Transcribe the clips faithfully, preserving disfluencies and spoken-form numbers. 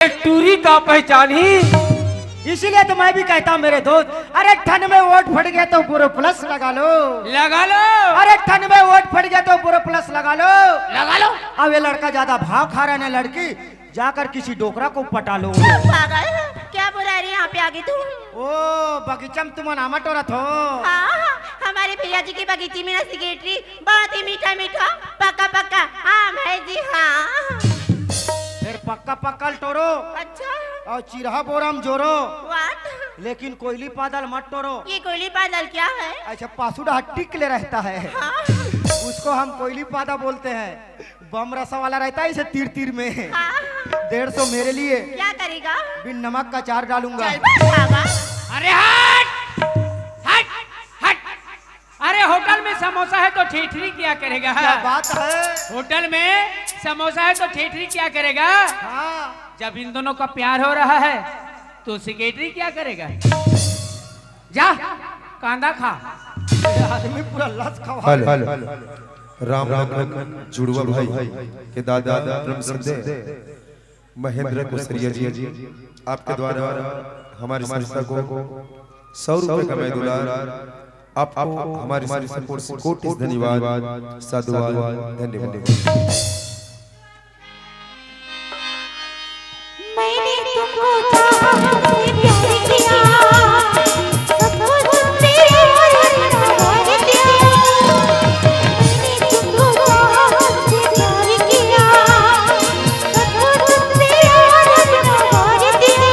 टूरी का पहचान ही। इसीलिए तो मैं भी कहता हूँ मेरे दोस्त, अरे ठन में वोट फट गया तो बोरोप्लस लगा लो। लगा लो। अरे ठन में वोट फट गया तो बोरोप्लस लगा लो। लगा लो। अब ये लड़का ज्यादा भाव खा रहा है ना लड़की, जाकर किसी डोकरा को पटा लो। पागल, क्या बुला रही है यहाँ पे आके तू? ओ, बगीचा में तुमन आमा टोरत हो? हाँ, हमारे भैया जी के बगीचे में ना सेक्रेटरी बहुत ही मीठा मीठा पक्का पक्का आम है जी। हाँ। फिर पक्का पक्का टोरो। अच्छा। और चिरहा बोरा में जोरो। What? लेकिन कोयली पादल मत टोरो। ये कोयली पादल क्या है? अच्छा, पासुड़ा टिक ले रहता है। हाँ। उसको हम कोयली पादा बोलते हैं। बम रसा वाला रहता है इसे तीर तीर में। हाँ। डेढ़ सौ मेरे लिए। क्या करेगा? बिन नमक का अचार डालूंगा। चल बस बाबा। अरे हट, हट, हट। अरे होटल में समोसा है तो ठेठरी क्या करेगा? क्या बात है? होटल में समोसा है तो ठेठरी क्या करेगा? हाँ। जब इन दोनों का प्यार हो रहा है तो सेक्रेटरी क्या करेगा? जा, कांदा खा। आदमी पूरा लस खवा। हेलो। राम लखन जुड़वा भाई के दादा ब्रह्म सिंह दे, महेंद्र कुसरिया जी, आपके द्वारा हमारी संस्था को सौ रुपए का मैं दुलार, आपको हमारी संस्था को कोटि धन्यवाद, साधुवाद, धन्यवाद। मैंने तुमको चाहा, तुमसे प्यार किया, सब कुछ तुमसे और अपना कर दिया। मैंने तुमको चाहा, तुमसे प्यार किया, सब कुछ तुमसे और अपना कर दिया।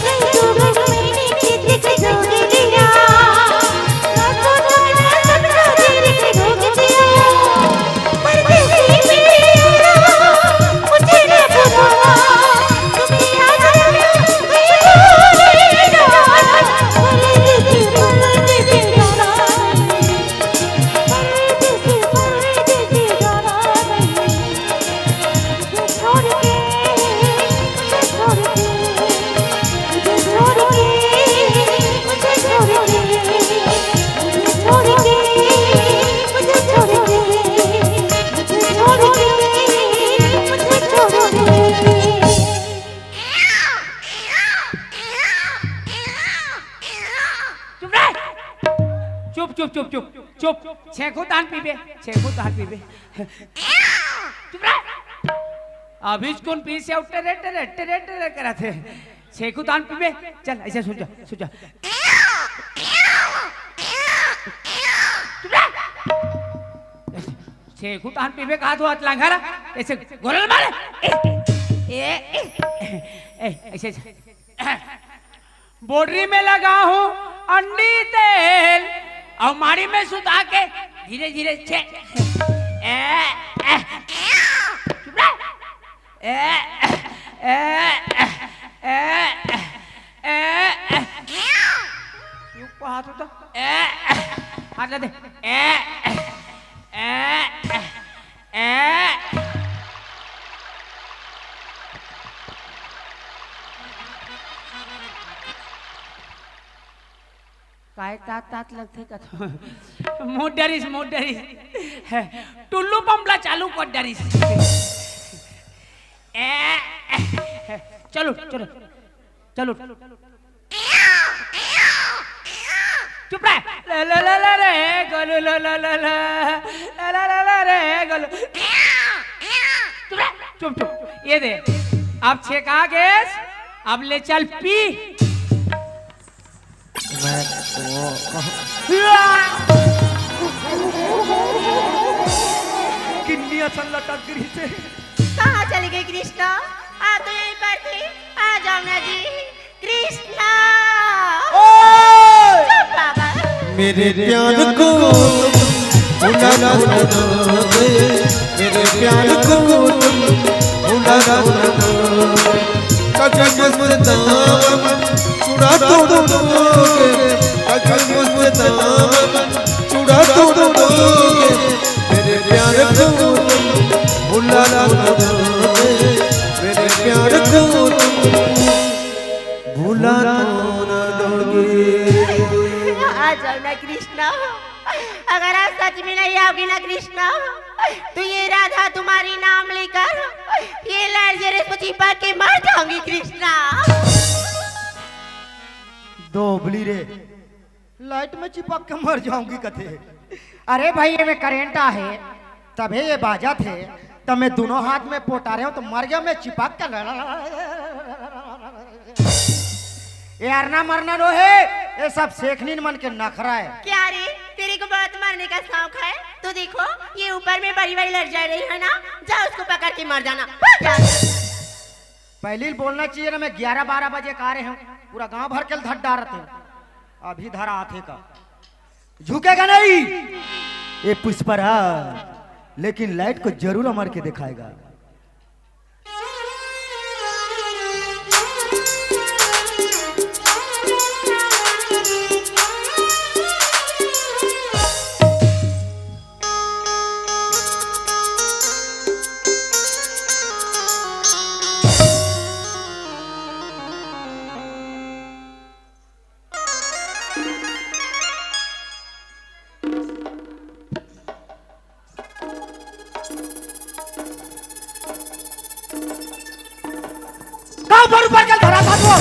कई दो बार मैंने किसी को धोखा दिया, ना तो अपना सपना दिल से रोक दिया। चुप रह। चुप, चुप, चुप, चुप, चुप। छेंकू तान पीबे, छेंकू तान पीबे। चुप रह। अभी कौन पीस से टेरे, टेरे, टेरे, टेरे करत हे। छेंकू तान पीबे। चल, ऐसे सुन जा, सुन जा। चुप रह। छेंकू तान पीबे कहा तो हाथ लांघा ला। ऐसे गोलल मारे। ए, ए, ए, ए, ऐसे, ऐसे। बोडरी में लगा हूँ अंडी तेल और माड़ी में सुता के धीरे धीरे छे। ए, ए, चुप रह। ए, ए, ए, ए, ए, ए। क्यों को हाथ उठा? ए, हाथ ला दे। ए, ए, ए, ए। काय तात तात लगथे कथो। मुँह डरिस, मुँह डरिस। टुल्लू पंप ला चालू कर डरिस। ए, चलो, चलो, चलो। चुप रह। ला, ला, ला, ला रे गोलू, ला, ला, ला, ला। ला, ला, ला, ला रे गोलू। चुप रह, चुप, चुप। ये दे, अब छेका गेस, अब ले चल पी। मैं तो किन्नी असन लटक गिरी से। कहाँ चली गई कृष्णा? आ तो यहीं पर थी, आ जाओ ना जी। कृष्णा। ओए! चुप बाबा। मेरे प्यार को भुला ना दोगे, मेरे प्यार को भुला ना दोगे। कजर मस्त दामन छुड़ा तो दोगे, कजर मस्त दामन छुड़ा तो दोगे। मेरे प्यार को भुला ना दोगे, मेरे प्यार को भुला तो ना दोगे। आ जाओ ना कृष्णा, अगर आप सच में नहीं आओगे ना कृष्णा, तो ये राधा तुम्हारी नाम लेकर ये लाइट जरे से चिपक के मर जाऊंगी कृष्णा। दोबली रे, लाइट में चिपक के मर जाऊंगी कथे। अरे भाई, ये में करंट आहे, तभे ये बाजत हे। तब मैं दोनों हाथ में पोटारे हूं तो मर गया मैं चिपक के। ये अरना मरना नो हे, ये सब सेखनीन मन के नखरा हे। क्या रे, तेरे को बहुत मरने का शौक है? तो देखो, ये ऊपर में बड़ी बड़ी लटक रही है ना, जा उसको पकड़ के मर जाना, भाग जा। पहली बोलना चाहिए ना, मैं ग्यारह बारह बजे का रहे हूं, पूरा गांव भर के धर डारत हूं। अभी धरा आथे का, झुकेगा नहीं ये पुष्पराज, लेकिन लाइट को जरूर अमर के दिखाएगा। का ऊपर ऊपर के धरा था तू?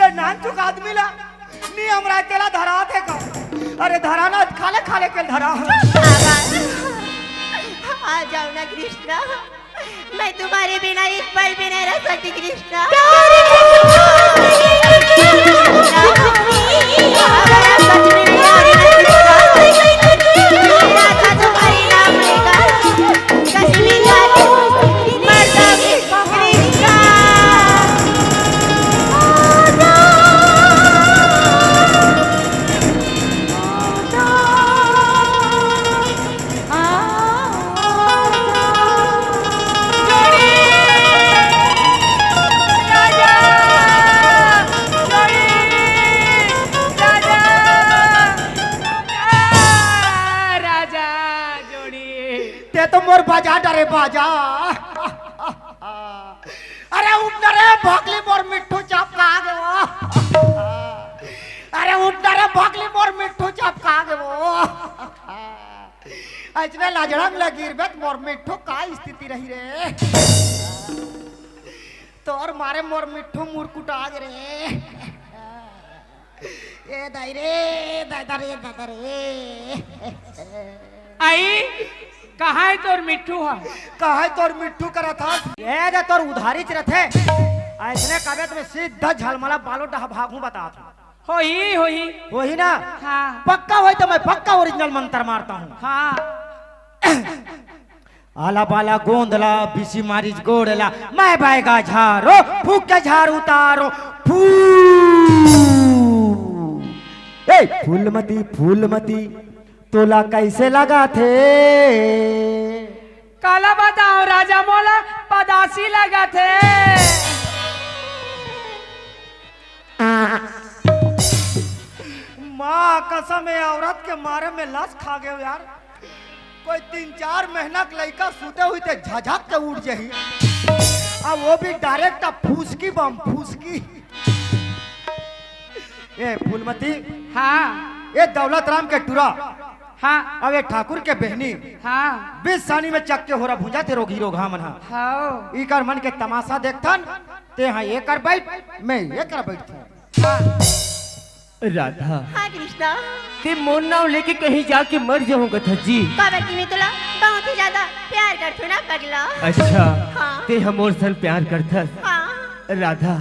ये नानचुक आदमी ला नी हमरा तेला धरा थे का? अरे धरा ना, खाले खाले के धरा। आ जाओ ना कृष्णा, मैं तुम्हारे बिना एक पल भी नहीं रह सकती कृष्णा। राजा जोड़ी। ते तो मोर बाजा डरे बाजा। अरे उठ ना रे भोकली, मोर मिट्ठू चाप खा गे वो। अरे उठ ना रे भोकली, मोर मिट्ठू चाप खा गे वो। अइसने लजड़ंग लगी रे, मोर मिट्ठू का स्थिति रही रे। तोर मारे मोर मिट्ठू मुरकुटा गे रे। ए दाई रे, दादा रे, दादा रे। आई, कहाँ है तोर मिट्ठू हा? कहाँ है तोर मिट्ठू करा था? ए दे तोर उधारी च रथे। अइसने कबे त मैं सीधा झलमला बालो डहा भागू बतात हूँ। होही, होही। होही ना? हाँ। पक्का होही तो मैं पक्का ओरिजिनल मंत्र मारता हूँ। हाँ। आला बाला गोंदला, बिसी मारिच गोड़ला, मैं बैगा झारो, फूक के झार उतारो, फू। ए, फूलमती, फूलमती, तोला कैसे लगा थे? काला बताओ राजा, मोला पदासी लगा थे। माँ कसम, ये औरत के मारे में लस खा गए यार। कोई तीन चार महीना के लइका सुते हुई ते झझक के उठ जाही। अब वो भी डायरेक्ट अब फूसकी बम फूसकी। ए फूलमती, हाँ। ए दौलत राम के टुरा, हाँ। अब ए ठाकुर के बहनी, हाँ। बीस सानी में चक के होरा भुंजा थे रोगी रोगहा मन हा। हाँ। इकर मन के तमाशा देखथन, ते हा एकर बैठ, मैं एकर बैठथन। हाँ। राधा, हाँ कृष्णा। ते मोर नाव लेके कहीं जाके मर जाहूं कथा जी। काबर कि मैं तोला बहुत ही ज्यादा प्यार करथों ना पगला। अच्छा, हाँ। ते हा मोर सन प्यार करथस। हाँ। राधा,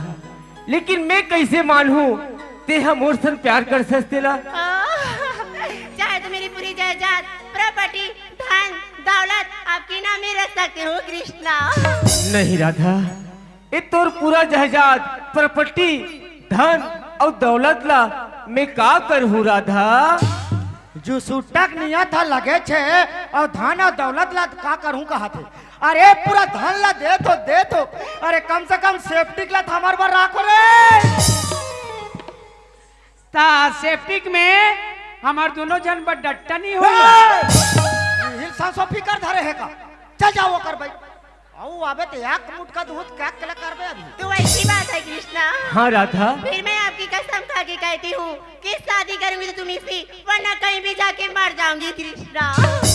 लेकिन मैं कैसे मानहूं ते हा मोर सन प्यार करथस तेला? हाँ। चाहे तो मेरी पूरी जायदाद, प्रॉपर्टी, धन, दौलत आपके नाम में रख सकते हो कृष्णा। नहीं राधा, ए तोर पूरा जायदाद, प्रॉपर्टी, धन अउ दौलत ला मैं का करहूं राधा? जो सुट्टा के नियत हा लगे छे अउ धन अउ दौलत ला का करहूं कहा थे? अरे पूरा धन ला दे तो दे तो, अरे कम से कम सेप्टिक ला तो हमर बर राखो रे। ता सेप्टिक में हमर दोनों झन बर डट्टा नहीं होई। ए! हिल सांसो फिकर धरे हे का? चल जाओ ओकर भाई। अउ अबे ते एक मुटका दूध का कला करबे अभी। तो ऐसी बात है कृष्णा। हाँ राधा। फिर मैं आपकी कसम खा के कहती हूँ कि शादी करूंगी तो तुम इसी, वरना कहीं भी जाके मर जाऊंगी कृष्णा।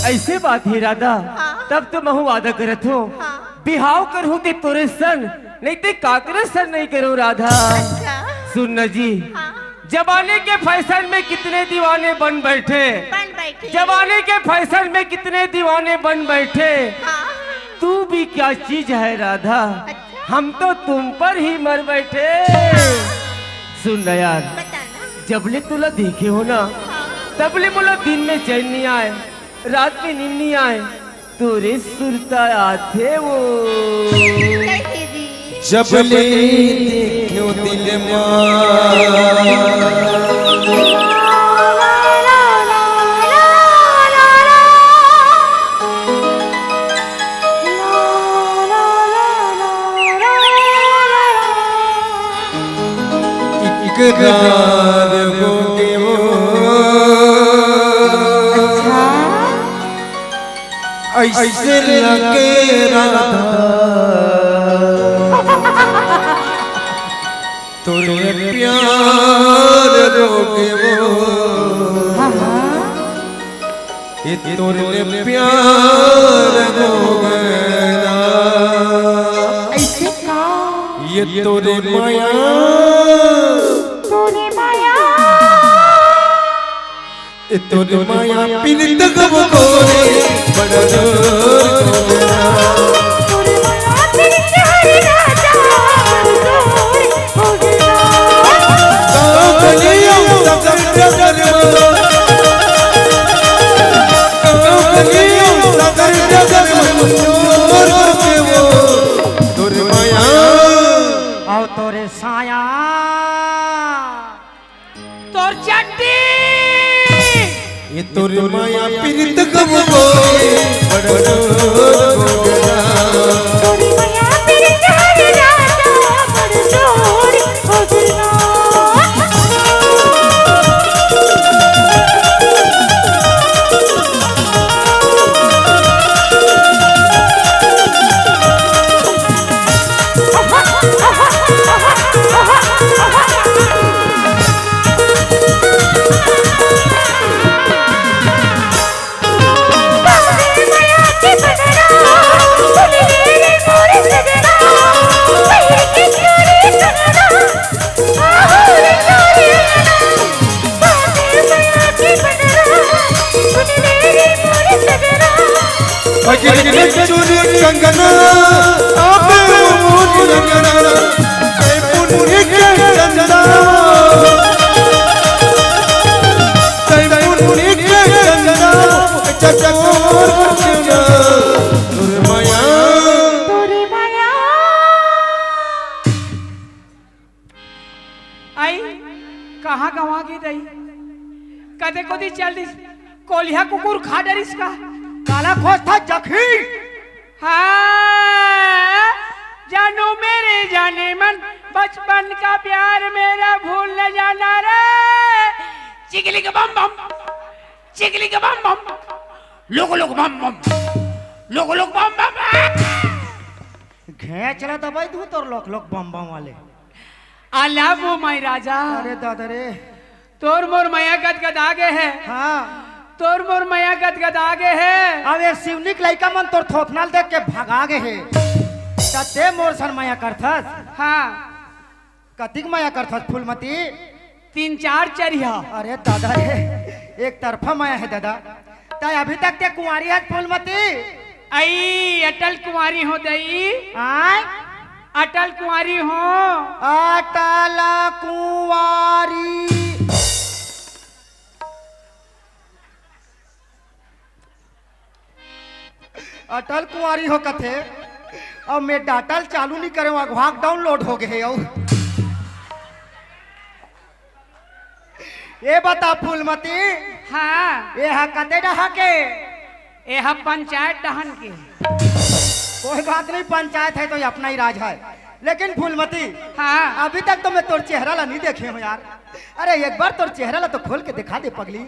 ऐसे बात है राधा। हाँ। तब तो महू वादा करत हूँ। हाँ। बिहाव करहूं ते तोरे संग, नहीं ते काकरे संग नहीं करूं राधा। अच्छा। सुन न जी, हाँ। जमाने के फैशन में कितने दीवाने बन बैठे। बन बैठे। जमाने के फैशन में कितने दीवाने बन बैठे। हाँ। तू भी क्या चीज है राधा, अच्छा। हम तो तुम पर ही मर बैठे। सुन न यार, बता ना। जबले तुला देखे हो ना, हाँ। तबले मोला दिन में चैन नहीं आए, रात में नींद नहीं आए। तोरे सुरता आथे वो। कैसे जी? जब ले देखो दिल मा। इकरार हो के वो। अच्छा। ऐसे लगे राधा, तोरे प्यार हो के वो। हाँ, हाँ। ये तोरे प्यार हो गया। ऐसे का? ये तोरे माया। तोरे माया। ए तोर माया पीरित गम गोरे, बड़ा जोर हो गया। तोर माया पीरित हरे राजा, बड़ा जोर हो गया। गाँव गलियों सगर डगर में, गाँव गलियों सगर डगर में, जोर हो के वो तोर माया। आओ तोरे साया। तोर चड्डी। ये तोर माया पीरित गम गोरे, बड़ जोर हो गया। तोर माया पीरित हरे राजा, बड़ जोर हो गया। अगिर के चूड़ी कंगना, आबे मोर अंगना, ए पुन्नी के चंदा, ए पुन्नी के चंदा, चकोर चंदा, तोर माया। तोर माया। आई, कहाँ गंवा गे दई? कते कोती चल दिस? कोलिहा कुकुर खा डरिस का? काला खोजथस जखी। हाँ, जानू मेरे जानेमन, बचपन का प्यार मेरा भूल न जाना रे। चिकलिक बम बम, चिकलिक बम बम, लोक लोक बम बम, लोक लोक बम बम। घेंच ला दबाई दूं तोर लोक लोक बम बम वाले। I love you my राजा। अरे दादा रे। तोर मोर मया गदगदा गे हे। हाँ। तोर मोर मया गदगदा गे हे। अब ये सिवनी के लइका मन तोर थोथना ल देख के भगा गे हे। त ते मोर सन मया करथस। हाँ। कतिक मया करथस फूलमती? तीन चार चरिहा। अरे दादा रे, एक तरफा मया हे दादा। तै अभी तक ते कुंवारी हस फूलमती? अई, अटल कुंवारी हो दई। आय? अटल कुंवारी हो। अटल कुंवारी। अटल कुंवारी हो कथे, अब मैं डाटा ल चालू नहीं करे, वहाँ घाक download हो गए। और ये बता फूलमती, हाँ। ये हा कते डहा के? ये हा पंचायत डहन के। कोई बात नहीं, पंचायत है तो ये अपना ही राज है। लेकिन फूलमती, हाँ। अभी तक तो मैं तोर चेहरा ला नहीं देखे हूँ यार। अरे एक बार तोर चेहरा ला तो खोल के दिखा दे पगली।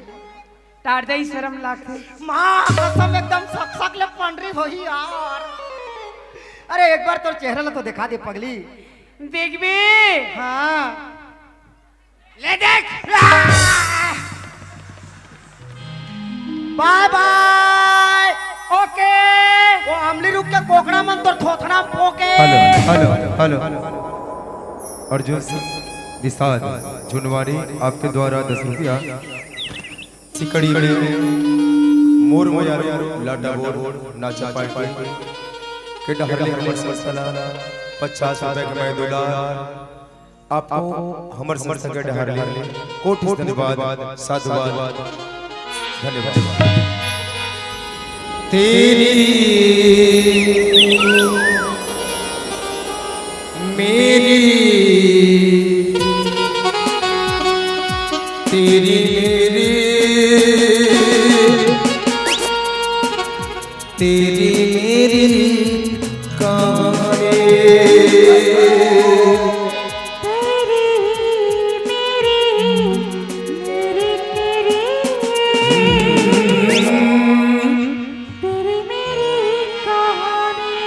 टार दे, शर्म लागथे। माँ कसम, एकदम सक सक ले पंडरी होही यार। अरे एक बार तोर चेहरा ला तो दिखा दे पगली। देखबे। हाँ। ले देख। Bye bye। OK। वो अमली रुख के कोकड़ा मन तोर थोथना पोके। Hello, hello, hello. Arjun Singh Nishad Jhunwani, आपके द्वारा दस रुपया। सिकड़ी में मोर मोयार लाटा बोर नाचा पार्टी के डहर ले हमर संस्था ला पचास रुपया के मैं दुलार। आपको हमर संस्था के डहर ले कोटि धन्यवाद, साधुवाद, धन्यवाद। तेरी मेरी, तेरी मेरी, तेरी मेरी कहानी। तेरी मेरी, मेरी तेरी, तेरी मेरी कहानी।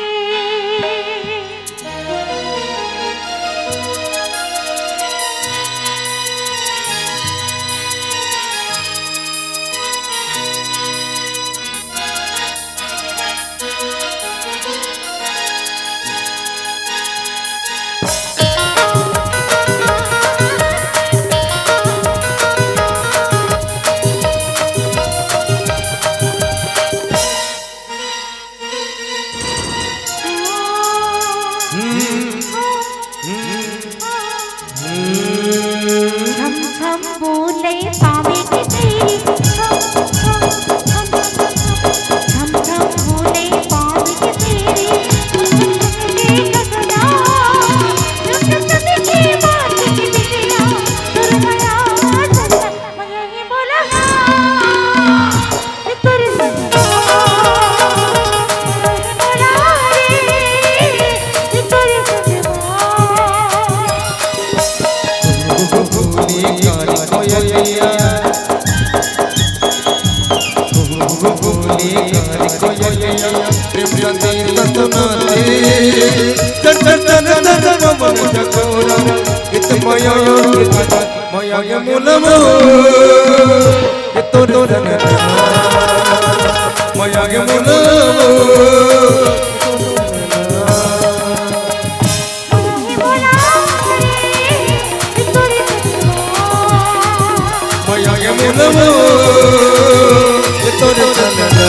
छम छम बूंदे पावे के तेरी, छम छम, छम छम, छम छम बूंदे पावे के तेरी, झुम झुम के गगना, झुम झुम झुम के बात के बिटिया, सुरमया, सुरमया, ये बोला ना। मया के मुलमो, ये तोरे सनना। मया के मुलमो, मया के मुलमो, ये तोरे सनना।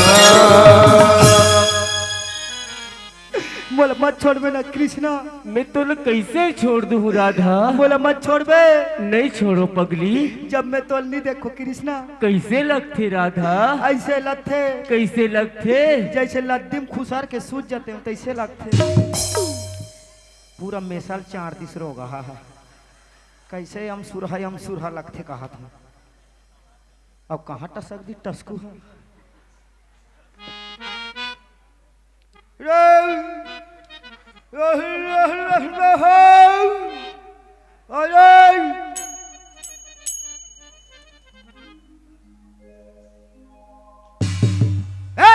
मोला मत छोड़बे ना कृष्णा। मैं तोला कैसे छोड़ दूँ राधा? मोला मत छोड़बे। नहीं छोड़ों पगली। जब मैं तोला नहीं देखों कृष्णा। कैसे लगथे राधा? ऐसे लगथे। कैसे लगथे? जैसे लद्दी म खुसर के सूत जाते हो तैसे लगथे। पूरा मेसल चार दिस रोगा हा। कैसे अमसुरहा अमसुरहा लगथे कहा था। अब कहाँ टसक दी टसकू हा। अरे! ए!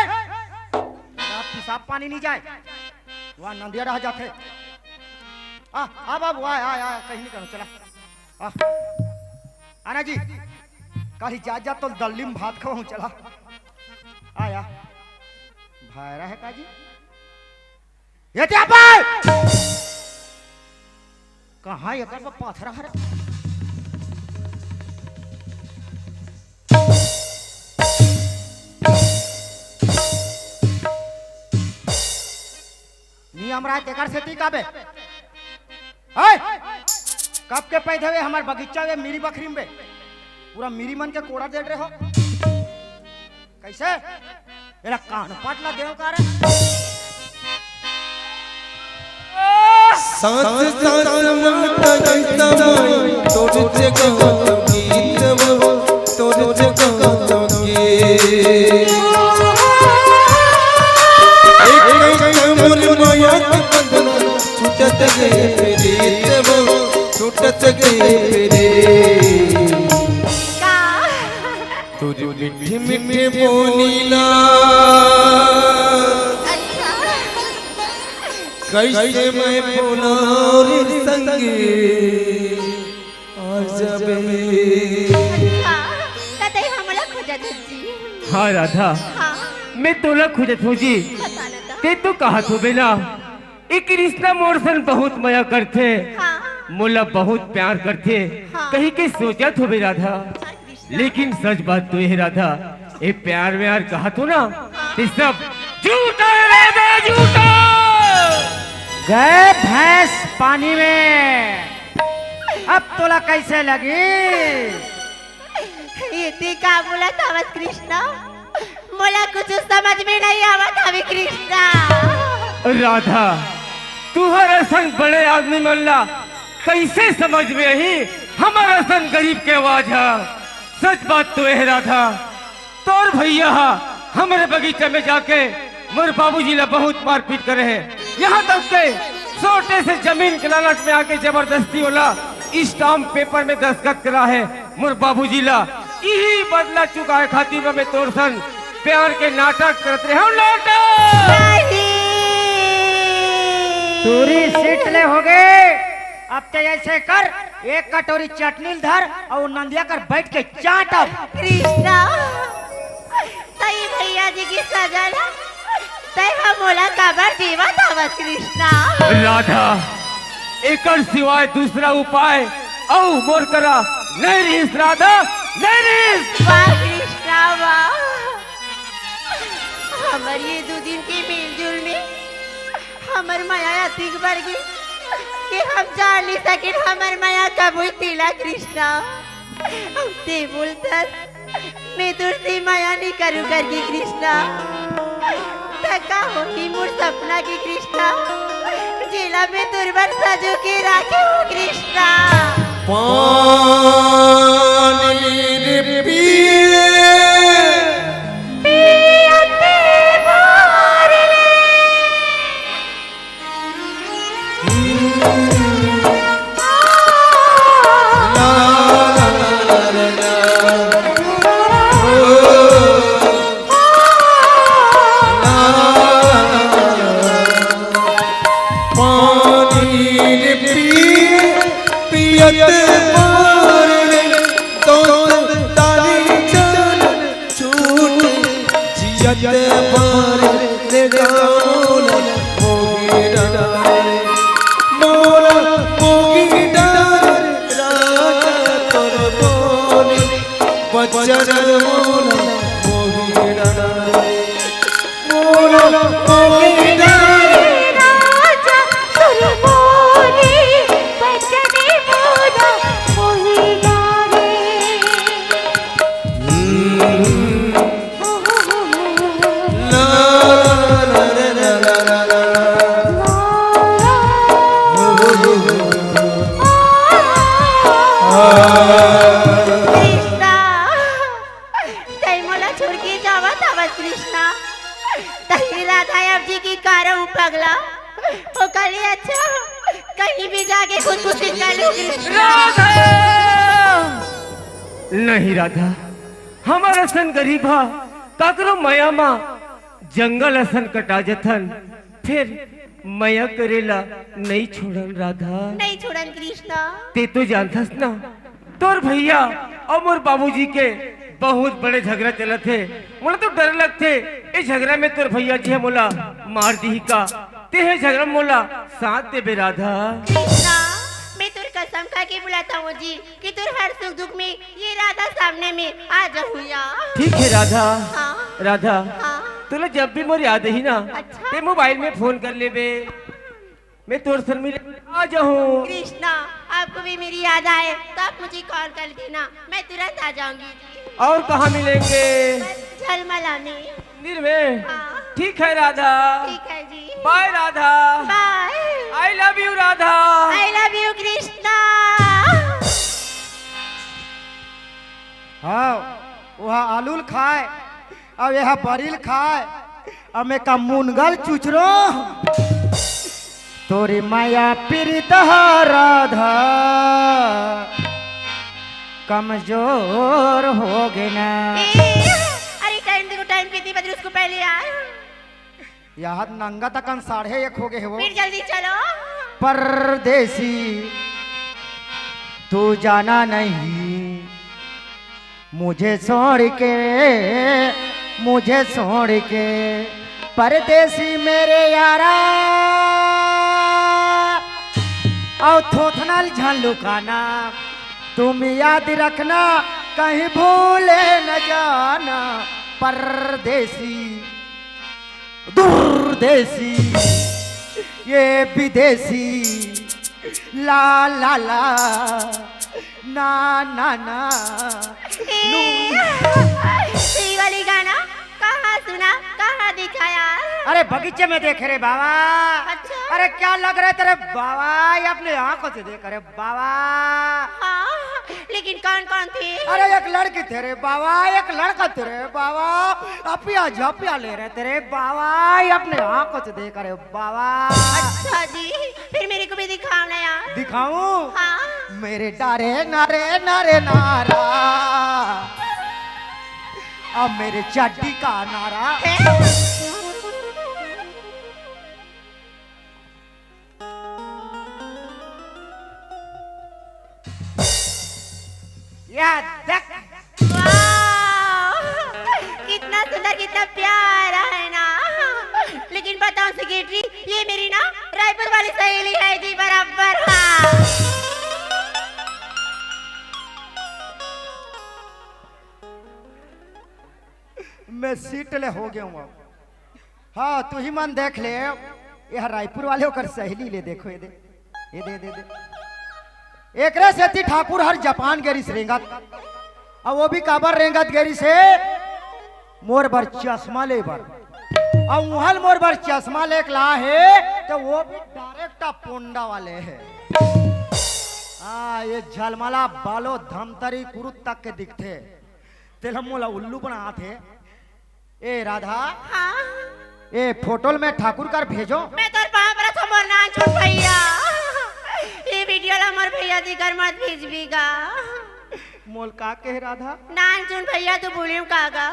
पेशाब पानी नहीं जाए। वहाँ नंदिया रह जाते। आ, आ बाबू, आ, आ, आ, कहीं नहीं करो, चला। आ, आना जी, काली जा, जा, तो दल्ली में भात खवाऊं, चला। आया। भायरा है का जी? ये क्या बात? कहाँ ये कर पाथरा हरे? नियम राय तेकर सेती का बे? हाय! कब के पैदा हुए हमार बगीचा में मिरी बखरी में बे? पूरा मिरी मन के कोड़ा दे रहे हो। कैसे? एला कान पाटला देव का रे? साँच साँच ममता जैसा माई, तोर जगह गीत वो, तोर जगह गीत। एक एक मोर माया के बंधना, छूटत गए प्रीत वो, छूटत गए प्रीत। का? तोर मीठे मीठे बोली ला, अच्छा। कैसे मैं बोलां रे संगी, आ जाबे। अच्छा, त तैं हमला खोजत हस जी। हाँ राधा, हाँ। मैं तोला खोजत हूँ जी। बता ना ता। ते तो कहत होबे ना, ए कृष्णा मोर सन बहुत मया करथे, हाँ। मोला बहुत प्यार करथे, हाँ। कहिके सोचत होबे राधा। हाँ, कृष्णा। लेकिन सच बात तो ये राधा, ए प्यार व्यार कहत हो ना, ते सब झूठा है राधा, झूठा। गए भैंस पानी में, अब तोला कैसे लगी? ये ते का बोलत हवस कृष्णा? मोला कुछ समझ में नहीं आवत हवे कृष्णा। राधा, तुहर असन बड़े आदमी मन ला कैसे समझ में आही हमर असन गरीब के आवाज ह? सच बात तो ये राधा, तोर भैया ह हमरे बगीचा में जाके मोर बाबूजी ला बहुत मारपीट करे हे। यहाँ तक के छोटे से जमीन के लालच में आके जबरदस्ती ओला स्टाम्प पेपर में दस्तखत करा हे मोर बाबूजी ला। इही बदला चुकाए खातिर मैं तोर सन प्यार के नाटक करत रहे हूँ। नाटक। नहीं। टूरी सीट ले होगे। अब ते ऐसे कर, एक कटोरी चटनी ल धर अउ नंदिया कर बैठ के चाट अब। कृष्णा, तई भैया जी की सजा ला, तई हम मोला काबर देवत हवस कृष्णा? राधा, एकर सिवाय दूसरा उपाय अउ मोर करा नहीं रहिस राधा, नहीं रहिस। वाह कृष्णा, वाह। हमर ये दू दिन के मिलजुल में हमर मया अतिक बढ़ गे कि हम जान नहीं सकिन हमर मया कब होई तेला कृष्णा। अब ते बोलथस, मैं तोर से मया नहीं करूँ करके कृष्णा। त का होही मोर सपना के कृष्णा, जेला मैं तोर बर सजो के राखे हूँ कृष्णा। पानी रे पिए। पियत भर ले। पानी रे पिए, पियत भर ले, दौलत तारी चल छूट, जियत भर ले गाँव मोला मोगी डारे, मोला मोगी डारे, राजा तोर बोली बचन मोला मोगी डारे। मोला मोगी डारे। राजा तोर बोली बचन मोला मोगी डारे। हम्म। ला, ला, ला, ला, ला, ला, ला, ला। कृष्णा, तई मोला छोड़ के जावत हवस कृष्णा। तही राधा अब जी की कारहूँ पगला। ओकर ले अच्छा कहीं भी जाके खुदकुशी कर लूँ कृष्णा। राधा! नहीं राधा, हमर असन गरीब हा, काकरो मया मा जंगल असन कटा जथन, फिर मया करेला नहीं छोड़न राधा। नहीं छोड़न कृष्णा। ते तो जानथस ना, तोर भैया अउ मोर बाबूजी के बहुत बड़े झगड़ा चलत हे। मोला तो डर लगथे, ए झगड़ा में तोर भैया जी ह मोला मार दिही का। ते हे झगड़ा में मोला साथ देबे राधा। कृष्णा, मैं तोर कसम खा के बुलाता हूँ जी कि तोर हर सुख दुख में ये राधा सामने में आ जाऊँ या। ठीक है राधा। हाँ। राधा, हाँ। तोला जब भी मोर याद आही ना, अच्छा। ते मोबाइल में फोन कर लेबे, मैं तोर सन मिले आ जाऊँ। कृष्णा, आपको भी मेरी याद आए तो आप मुझे कॉल कर देना, मैं तुरंत आ जाऊंगी। और कहाँ मिलेंगे? बस झलमला में। मंदिर में? हाँ। ठीक है राधा। ठीक है जी। बाय राधा। बाय। I love you Radha. I love you Krishna. हाँ, वह आलू ल खाए, अब यह बरी ल खाए, अब मैं का मुनगा ल चुचरो। तोरी मया पीरित ह राधा कमजोर हो गे ना। ए, अरे टाइम देखो, टाइम कितनी बज रही, उसको पहले यार। यार नंगा तकन साढ़े एक हो गए हो। फिर जल्दी चलो। परदेसी, तू जाना नहीं मुझे छोड़ के, मुझे छोड़ के। परदेसी मेरे यारा, अउ थोथना ल झन लुकाना, तुम याद रखना, कहीं भूले न जाना। परदेसी, दुर्देसी, ये विदेशी, ला ला ला, ना ना ना। ए, ये वाली गाना कहाँ सुना, कहाँ दिखाया? अरे बगीचे में देखे रे बाबा। अच्छा। अरे क्या लग रहे तेरे बाबा, ये अपने आंखों से देख रे बाबा। हाँ, लेकिन कौन कौन थे? अरे एक लड़की थे रे बाबा, एक लड़का थे रे बाबा, अपिया झपिया ले रहे थे रे बाबा, ये अपने आंखों से देख रे बाबा। अच्छा जी, फिर मेरे को भी दिखाओ ना यार। दिखाऊं? हाँ। मेरे डारे नारे नारे नारा, अब मेरे चड्डी का नारा। है? या देख। वाह! कितना सुंदर, कितना प्यारा है ना। लेकिन बताओ सेक्रेटरी, ये मेरी ना रायपुर वाली सहेली है जी, बराबर। हाँ। मैं सीट ले हो गया हूँ अब। हाँ, तू ही मन देख ले, ये रायपुर वाले ओकर सहेली ले, देखो ये दे, ये दे, दे, दे। एकरे सेती ठाकुर हर जापान गेरिस रेंगत, अउ वो भी काबर रेंगत गेरिस हे, मोर बर चश्मा ले बर। अउ उहल मोर बर चश्मा लेके ला हे, तो वो भी डायरेक्ट पोंडा वाले हे। हाँ, ये झलमला बालो धमतरी कुरुत तक के दिखथे, तेला मोला उल्लू बनात हे। ए राधा, हाँ। ए फोटो ल मैं ठाकुर कर भेजो। मैं तोर पाँव परत हँव मोर नानचुन भैया, ये वीडियो ला मोर भैया जी कर मत भेजबी गा। मोल का कहे राधा? नानचुन भैया तो बोलियो का गा?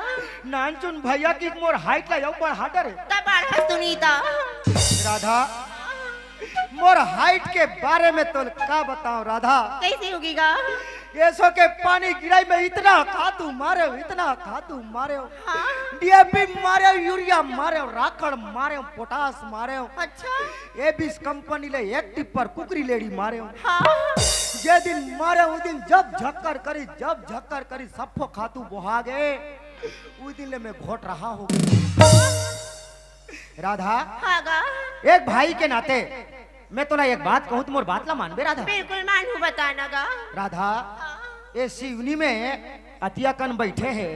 नानचुन भैया की मोर हाइट ला अउ बढ़ा डरे। तब बढ़ा सुनीता। राधा, मोर हाइट के बारे में तोल का बताओ राधा? कैसे होगी गा? एसो के पानी गिराई में इतना खातू मारे हो, इतना खातू मारे हो। हाँ। डीएपी मारे हो, यूरिया मारे हो, राखड़ मारे हो, पोटास मारे हो। अच्छा। एबिस कंपनी ले एक टिप्पर कुकरी लेड़ी मारे हो। हाँ। जे दिन मारे हो, उ दिन जब झक्कर करी, जब झक्कर करी, सप्पो खातू बोहा गे। उ दिन ले मैं घोट रहा हो। राधा, हाँ गा। एक भाई के नाते मैं तोला एक बात कहूँ, तो मोर बात ला मानबे राधा? बिल्कुल मानहूँ, बता ना गा। राधा, हाँ। ए सिवनी में अतिया कन बैठे हे,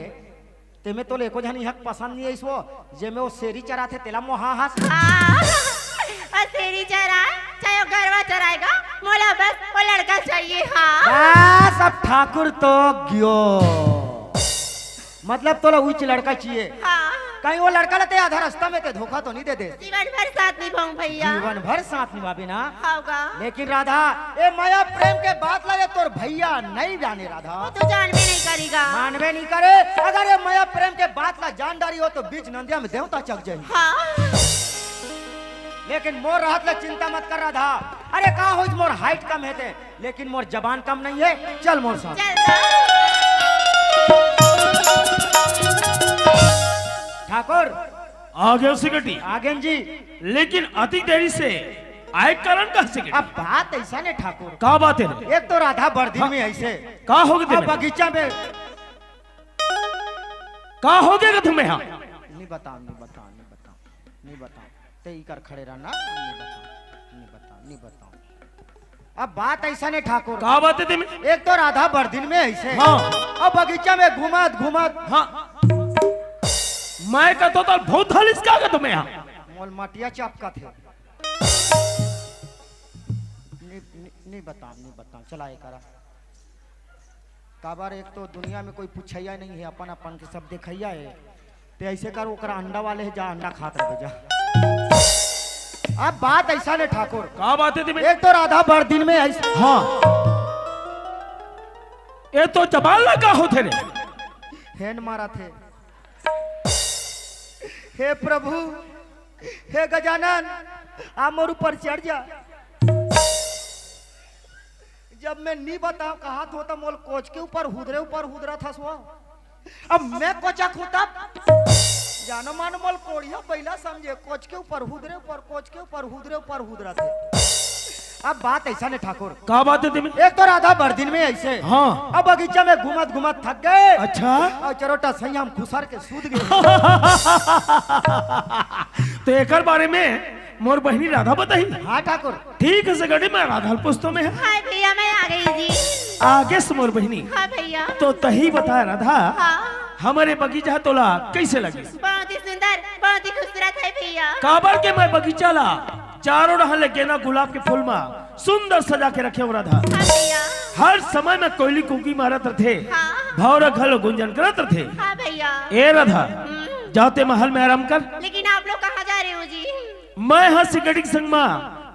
ते में तोला एको झन इहाँ पसंद नहीं आइस वो, जे में वो सेरी चराथे तेला मोहा हस। हाँ, और सेरी चराए, चाहे वो गरवा चराए गा, मोला बस वो लड़का चाहिए, हाँ। बस अब ठाकुर तो गयो। मतलब तोला उच्च लड़का चाहिए। हाँ। कहीं वो लड़का ला ते आधा रास्ता में ते धोखा तो नहीं दे दे? जीवन भर साथ निभाऊं भैया। जीवन भर साथ निभाबे ना? हाँ गा। लेकिन राधा, ए मया प्रेम के बात ला ये तोर भैया नहीं जाने राधा। वो तो जानबे नहीं करी गा। मानबे नहीं करे। अगर ये मया प्रेम के बात ला जान डारी हो तो बीच नंदिया में देवता चक जाही। हाँ। लेकिन मोर रहत ला चिंता मत कर राधा। अरे का होइस, मोर हाइट कम हे ते, लेकिन मोर जबान कम नहीं हे। चल मोर साथ। चल तो। ठाकुर। आ गयो सेक्रेटरी। आ गेन जी। लेकिन अतिक देरी से आए कारण का सेक्रेटरी? अब बात ऐसा ने ठाकुर। का बात हे रे? एक तो राधा बरदिन हाँ। में ऐसे। का हो गे अब तेमे? बगीचा में। का हो गे तुम्हें यहाँ? नहीं बताओ, नहीं बताओ, नहीं बताओ, नहीं बताओ। ते इकर खड़े रहना, नहीं बताओ, नहीं बताओ, नहीं बताओ। अब बात ऐसा ने ठाकुर। का बात हे तेमे? एक तो राधा बरदिन में ऐसे। हाँ। अब बगीचा में घुमत घुमत। हाँ। मैं कहता तो बहुत हालिस का गा तुम्हें यहाँ? मोल मटिया चपकत हे। नहीं, नहीं, नहीं बताओ, नहीं बताओ, चला ये करा। काबर एक तो दुनिया में कोई पूछैया नहीं हे, अपन अपन के सब देखैया हे। ते ऐसे कर, ओकरा अंडा वाले हे, जा अंडा खात रहे जा। अब बात ऐसा ने ठाकुर। का बात हे तेमे? एक तो राधा बरदिन में ऐसे। हाँ। ये तो जबान ला का होथे रे? हेन मारा थे। हे प्रभु, हे गजानन, आ मोर ऊपर चढ़ जा। जब मैं नी बताओ कहा थो तो मोल कोच के ऊपर हुदरे ऊपर हुदरा था सो। अब मैं कोचा हूँ तब। जानो मानो मोला कोढ़िया बइला समझे, कोच के ऊपर हुदरे ऊपर, कोच के ऊपर हुदरे ऊपर हुदरा थे। अब बात अइसन हे ठाकुर। का बात हे तेमे? एक तो राधा बरदिन में अइसे। हाँ। अब बगीचा में घूमत घूमत थक गे। अच्छा। अउ चरोटा सइयां म खुसर के सूत गे। त एकर बारे में मोर बहिनी राधा बताही। हाँ ठाकुर। ठीक हे सेगड़ी, मैं राधा ल पूछत हों मैं। हाँ भइया, मैं आ गेंव जी। आगेस मोर बहिनी। हाँ भइया। त तहीं बता राधा, हाँ। हमर ए बगीचा तोला कइसे लगिस? बहुत ही सुंदर, बहुत ही खूबसूरत हे भइया। काबर के मैं बगीचा ला चारों डहर ले गेंदा गुलाब के फूल मा सुंदर सजा के रखे हों राधा। हाँ भइया। हर समय में कोयली कूकी मारत रथे, हाँ। भौंरा घलो गुंजन करत रथे। हाँ भइया। ए राधा, हम्म। जा तें महल में आराम कर। लेकिन आप लोग कहाँ जा रहे हो जी? मैं हा सेगड़ी के संग मा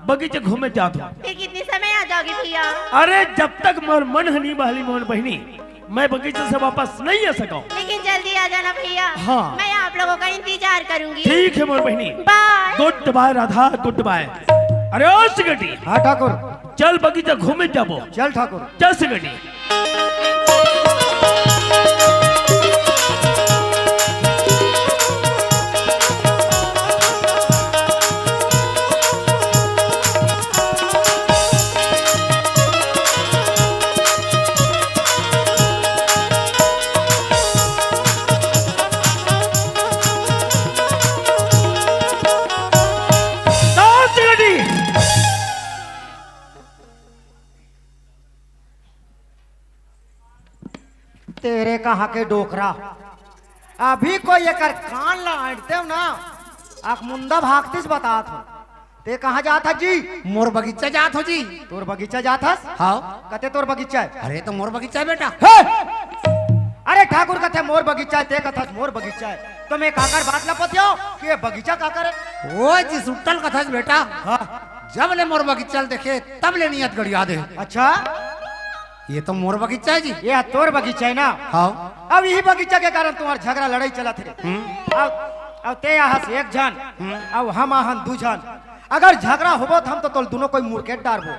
बगीचा घूमे जात हों। फिर कितने समय आ जाओगे भइया? अरे, जब तक मोर मन ह नइ बहली मोर बहिनी, मैं बगीचा से वापस नइ आ सकंव। लेकिन जल्दी आ जाना भइया। हाँ। मैं आप लोगों का इंतजार करूंगी। ठीक हे मोर बहिनी। Bye। Good bye Radha, good bye। अरे ओ सेगड़ी। हाँ ठाकुर। चल बगीचा घूमे जाबो। चल ठाकुर। चल सेगड़ी। तेरे कहाँ के डोकरा, अभी कोई एकर कान ला अंटतेंव ना, आँख मुंदा भागतिस बतात हों। तें कहाँ जात हस जी? मोर बगीचा जात हों जी। तोर बगीचा जात हस? हाँ। कथे तोर बगीचा हे? अरे त मोर बगीचा हे बेटा। हे! अरे ठाकुर कथे मोर बगीचा हे, तें कथस मोर बगीचा हे। त मैं काकर बात ला पतियावंव कि ए बगीचा काकर हे? ओ जी सुट्टल कथस बेटा। हाँ। जब ले मोर बगीचा ल देखे, तब ले नियत गड़िया दे। अच्छा? ए तो मोर बगीचा हे जी। ए तोर बगीचा हे ना? हाँ। अब इही बगीचा के कारण तुम्हर झगरा लड़ई चलत हे। हम्म। अब, अब तें आहस एक झन, हम्म। अब हम आहन दू झन। अगर झगरा होबो त हम तो तोल दूनों कोई मुड़केट डारबो।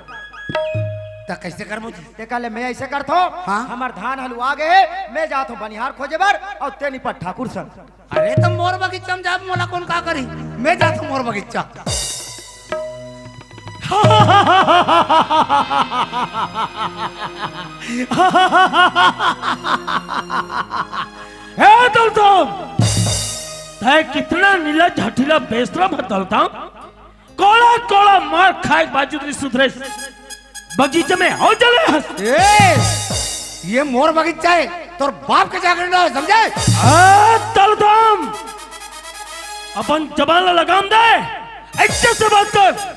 त कइसे करबो जी? तेकर ले मैं अइसे करथों, हाँ। हमर धान ह लुवा गे हे, मैं जाथों बनिहार खोजे बर, अउ तें निपट ठाकुर संग। अरे त मोर बगीचा म जाब, मोला कोन का करही? मैं जाथों मोर बगीचा। हे दलदम, तैं कितना निर्लज हठीला बेशरम हे दलदम। कोड़ा कोड़ा मार खाय के बावजूद नइ सुधरे। बगीचा में अउ चले हस। ए, ए मोर बगीचा हे, तोर बाप के जाके ना समझे। आ, दलदम, अपन जबान ला लगाम दे, अइसे से बात कर।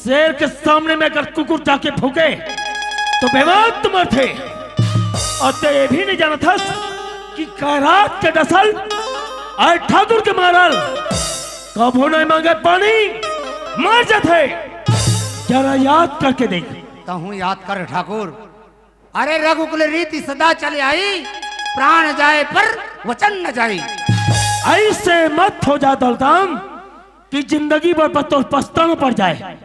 शेर के सामने में अगर कुकुर जाके भूके, तो बेवकूफ मरथे। अउ तें ए भी नइ जानत हस कि खैरात के डसल अउ ठाकुर के मारल कभू नइ मांगे पानी, मर जाथे। जरा याद करके देख। तहूँ याद कर ठाकुर। अरे रघुकुल रीति सदा चले आई, प्राण जाए पर वचन न जाई। अइसे मत हो जा दलदम कि जिंदगी भर पछताना पड़ जाए।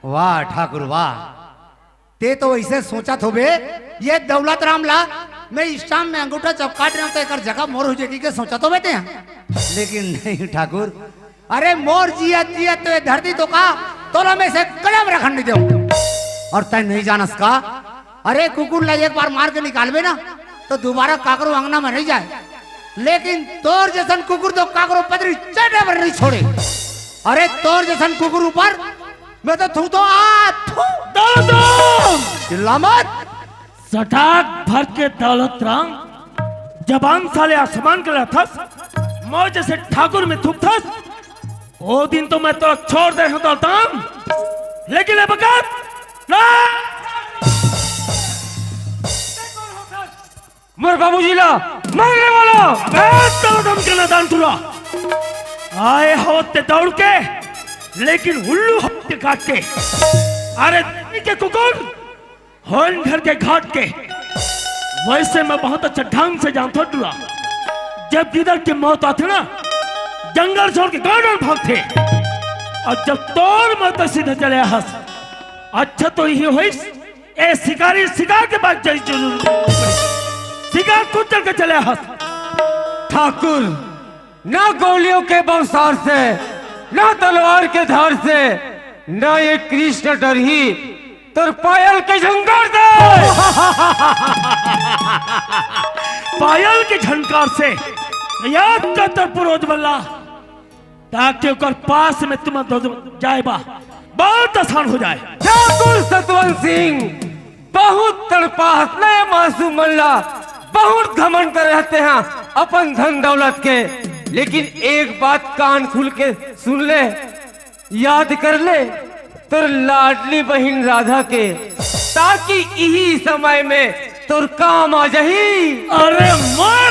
वाह ठाकुर वाह, तें तो अइसे सोचत होबे, ए दौलत राम ला मैं स्टाम्प में अंगूठा चपकात रहेंव त एकर जगह मोर हो जाही कहिके सोचत होबे तें। लेकिन नहीं ठाकुर, अरे मोर जियत जियत तो ए धरती तो का तोला मैं से कदम रखन नइ देंव। अउ तें नइ जानस का, अरे कुकुर ला एक बार मार के निकालबे ना, त दुबारा काकरो अंगना में नइ जाय। लेकिन तोर जइसन कुकुर तो काकरो पतरी चटे बर नइ छोड़े। अरे तोर जइसन कुकुर ऊपर मैं तो थूकथों, आ, थू। दलदम! चिल्ला मत। सटाक भर के दौलत राम, जबान साले आसमान के लथस, मोर जइसे ठाकुर में थूकथस, ओ दिन तो मैं तोला छोड़ दे हूँ दलदम, लेकिन ए बखत ना। मोर बाबूजी ला मारने वाला। अबे दलदम के नादान टूरा, आए होते दौड़ के, लेकिन उल्लू होते काट के। अरे के कुकुर, होन घर के घाट के। वइसे मैं बहुत अच्छा ढंग से जानथों टूरा, जब गिदड़ के मौत आथे ना, जंगल छोड़ के गाँव डाहर भागथे, अउ जब तोर मौत सीधा चले हस, अच्छा तो इही होइस, ए शिकारी शिकार के बाद जाई जरूर। शिकार कुचल के चले हस। ठाकुर, ना गोलियों के बौछार से, ना तलवार के धार से, ना ये कृष्ण डरही तोर पायल के झंकार से। पायल के झंकार से याद कर तोर पुरोज बल्ला, ताकि ओकर पास में तुम दो जाए बा, बहुत आसान हो जाए। ठाकुर सतवंत सिंह, बहुत तड़पाहस ना ये मासूम मन ला, बहुत घमंड कर रहते हैं अपन धन दौलत के, लेकिन एक बात कान खुल के सुन ले, याद कर ले तोर लाडली बहिन राधा के, ताकि इही समय में तोर काम आ जाही। अरे मार